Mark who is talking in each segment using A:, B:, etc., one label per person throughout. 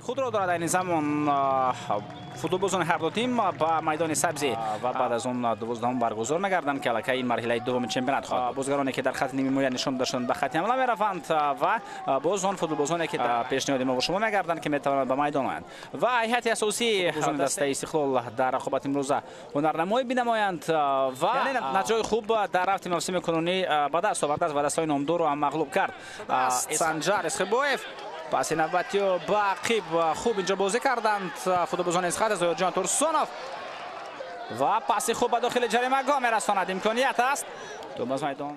A: Худро дорад айни замон футболбозони ҳар ду тим ба майдони сабзӣ ва баъд аз он 12-ум баргузор мегарданд, ки аллакай ин марҳилаи дуввуми чемпионат хоҳад. Бозигароне ки дар хати нимҳимоя нишон дода шуданд, ба хати ҳамла мераванд ва боз он футболбозоне ки пешниҳоди мо шумо мегарданд, ки метавонанд ба майдон оянд. Ва ҳайати асосии дастаи Истиқлол дар рақобати имрӯза ҳунарнамоӣ бинамоянд ва натиҷаи хуб дар рафти мавсими кунунӣ ба даст овардааст ва дастаҳои номдорро ҳам мағлуб кард. Санҷар Исхибоев паси навбатиё ба ақиб хуб инҷо бозӣ карданд футболбозони Эсхата. Зоирҷон Турсунов ва паси хуб ба дохили ҷаримагоҳ мерасонад, имконият аст. Тӯб аз майдон.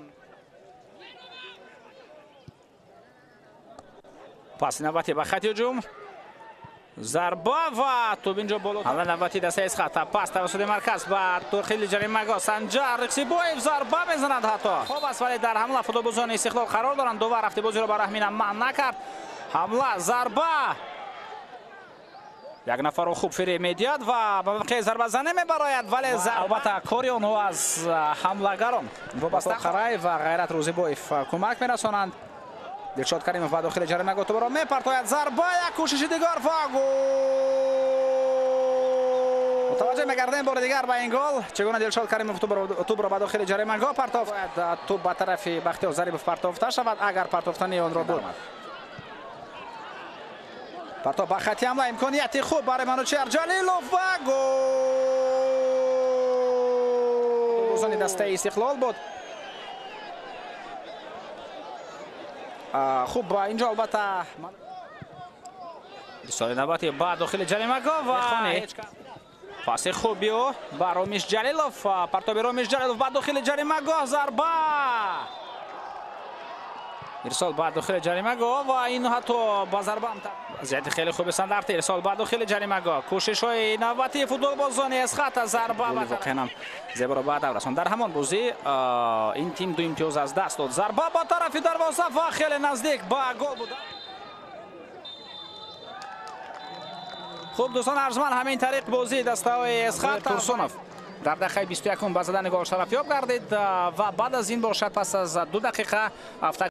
A: Паси навбатӣ ба хати ҳуҷум, зарба ва тӯб инҷо боло. Ҳамла навбати дастаи Эсхата, пас тавассути марказ ба дохили ҷаримагоҳ. Санҷар Исхибоев зарба мезанад, ҳатто хуб аст, вале дар ҳамла футболбозони Истиқлол қарор доранд. Довар рафти бозиро ба раҳмина манъ накард. Ҳамла, зарба, як нафарро хуб фиреб медиҳад ва ба мавқеи зарбазанӣ мебарояд, вале албатта кори онҳо аз ҳамлагарон вобаста. Қараев ва Ғайрат Рӯзибоев кӯмак мерасонанд. Дилшод Каримов ба дохили ҷаримагоҳ тӯбро мепартояд, зарба, як кӯшиши дигар ва гол. Мутаваҷҷеҳ мегардем бори дигар ба ин гол, чӣ гуна Дилшод Каримов тӯбро ба дохили ҷаримагоҳ партофт. Тӯб ба тарафи Бахтиёр Зарипов партофта шавад, агар партофтани онро буд. Партоф ба хати ҳамла, имконияти хуб барои Манучеҳр Ҷалилов ва гол. Бозони дастаи Истиқлол буд. Хуб, инҷо албатта соли навбати ба дохили ҷаримагоҳ ва паси хуби ӯ ба Ромиш Ҷалилов, партоби Ромиш Ҷалилов ба дохили ҷаримагоҳ, зарба, ирсол ба дохили ҷаримагоҳ ва ин ҳатто ба зарба вазъияти хеле хуби стандарти. Ирсол ба дохили ҷаримагоҳ, кӯшишҳои навбатии футболбозони Эсхата, зарба воқеан ҳам зеборо ба адаб расонд. Дар ҳамон бозӣ ин тим 2 имтиёз аз даст дод. Зарба ба тарафи дарвоза ва хеле наздик ба гол буд. Хуб, дӯстон арҷманд, ҳамин тариқ бозии дастаҳои Эсхата. Турсунов дар дақиқаи 21 ба задани гол шарафёб гардид ва баъд аз ин бошад пас аз 2 дақиқа